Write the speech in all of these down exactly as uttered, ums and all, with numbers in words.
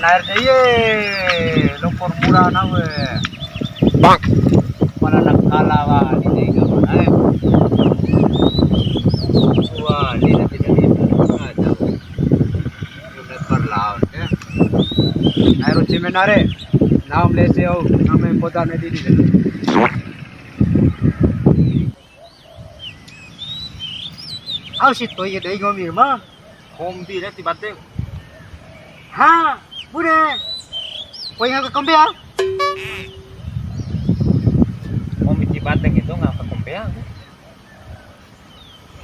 Air de ye, lokor murah na we. Bang. Mana nak kalah wa di dei ka mana, eh. Wah, ini nanti jadi aja. Udah berlawan, ya. Air uci menare. Naum lese au, naum yang kota nanti di. Au si to'i dei nggomi ma. Kombi re ti bade. Ha, bune. Poi ngaha kombi ya? Kombi ti bade gitu ngaha kombi ya.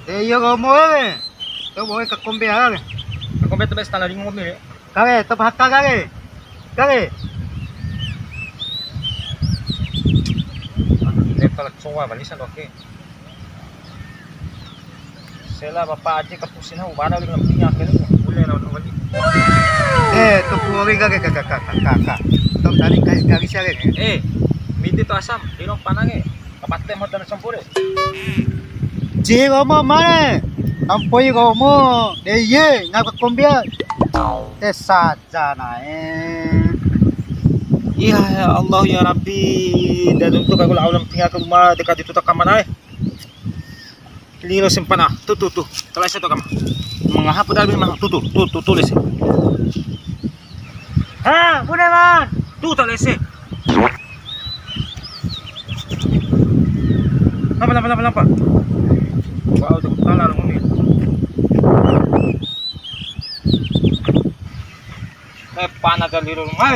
De, iyo, nggomi e. Tau boe ka kombi ya. Ka kombi tu bes tala ringu kombi re. Kare, top haka kare. Kare. Level cowa bali sa oke. Sela bapak aja kapusin, ubana lima punya kali. Boleh lawan wali. Eh, tu kuwi kare, kare, kare, kare, kare. Tom tadi kare, kare sia kare. Eh, miti tu asam, di rong panange. Kapate mo tan sampure. Ji, nggomi mane? Tampoi nggomi. De ye, ngaha kombi ya. Te saja nae. Iya, ya Allah, ya Rabbi. Dan untuk aku lawan tinggal ke rumah dekat itu tak kamar nae. Liro sempana. Tuh, tuh, tuh. Kalau saya tuh kamar. Mengahap udah lebih mahal. Tuh, tuh, tuh, tuh, tulis. Ha, bune man. Tuh tak lese. Lampa, lampa, lampa, lampa. Wow, tu kalah nggomi. Eh, pana tadi rumah.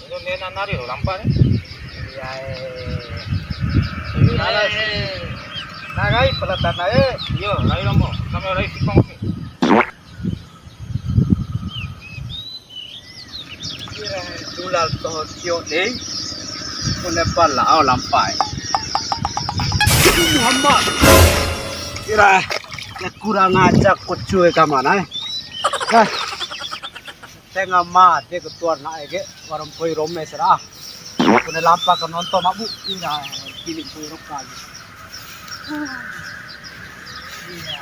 Ini nena nari lo lampa ni. Iya, eh. Ini nala sih. Nah, rai pelatana, eh. Iya, rai lombo. Sama rai sipong ni. Kira tulal toho tio dei. Kone pala au lampa e. Muhammad. Kira ya kurang aja kucu e kamana e. Hah. Tenga made ketua na'e ke, wara mpoi rome sera. Kone lampa ke nonton mabu, ina pili mpoi roka. Iya.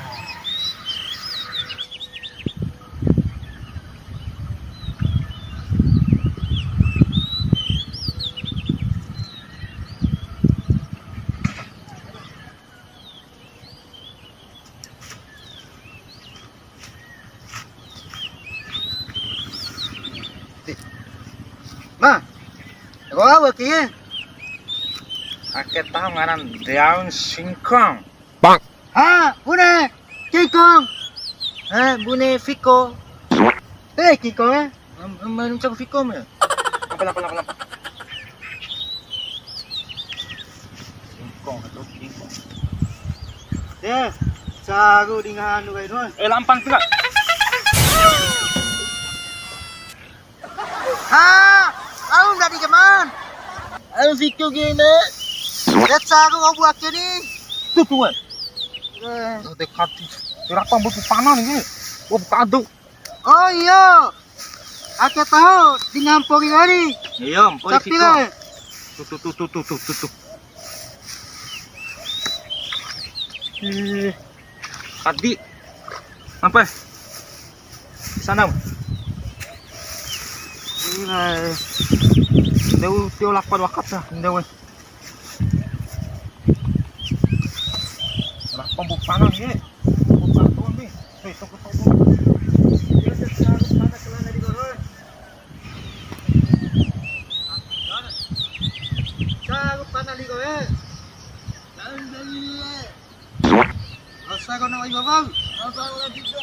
Ma, ko au ke? Ake taho ngaran daun singkong. Bang. Ha, bune, kingkong. Ha, bune fiko. Eh, kingkong, eh. Am-, am-, am-, cak fiko, me. Apa, apa, apa, apa? Kingkong, atau kingkong. Eh, saru di ngaha anu kai doang. Eh, lampang tu, Kak. Ha, au ndadi ke man. Au fiko ke, me. Ya, saru kau buat ke ni. Tuh, tuh, eh. Eh. Tuh, dekat. Berapa butuh panah ni? Wah, buka aduk. Oh, iya. Ake taho di ngampo ki kani. Iya, mpori. Sapi fiko. Tuh, tuh, tuh. Eh, Adi. Apa? Di sana. Ini, eh, ndeu tio lapan wakat ya, ndeu. Lah, pembupangan ye. Pembupangan tuh, Bing. Hei, tunggu, tunggu. Saru pana liko, eh. Rasa kau nak ibu bang? Rasa kau nak ibu?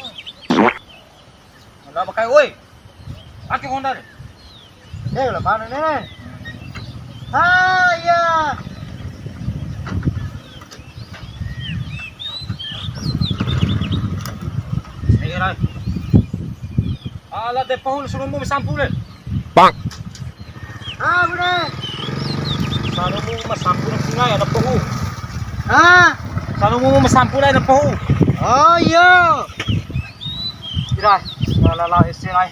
Ada pakai, woi. Pakai Honda deh. Eh, lah mana nih? Ah, iya. Ayo, Rai. Ala de pahu suruh mu sampule. Bang. Ah, bune. Sarumu ma sampule singai ada pahu. Hah? Sarumu ma sampule ada pahu. Oh, iya. Ira, la la la ese lai.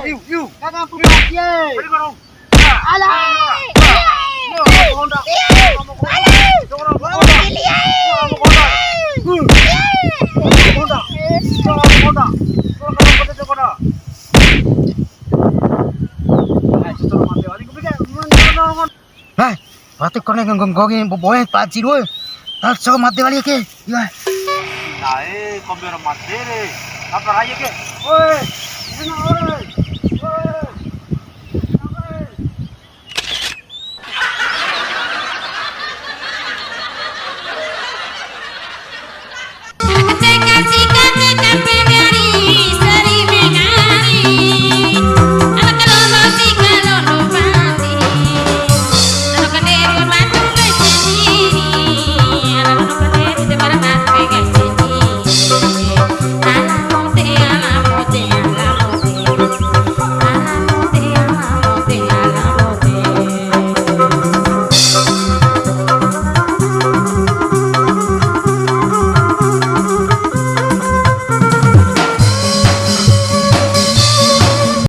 Iu, iu. Kakak ampun mati, eh. Balik, Bang. Alah. Honda. Honda. Honda. Honda. Honda. Hai, sudah mati wali. Kupikir, hai, pati kone nggongi boboe paci dua. Tal so mati wali ke. Iya. Nah, eh, kombi orang mati deh. Apa raya ke? Oi, ini oi.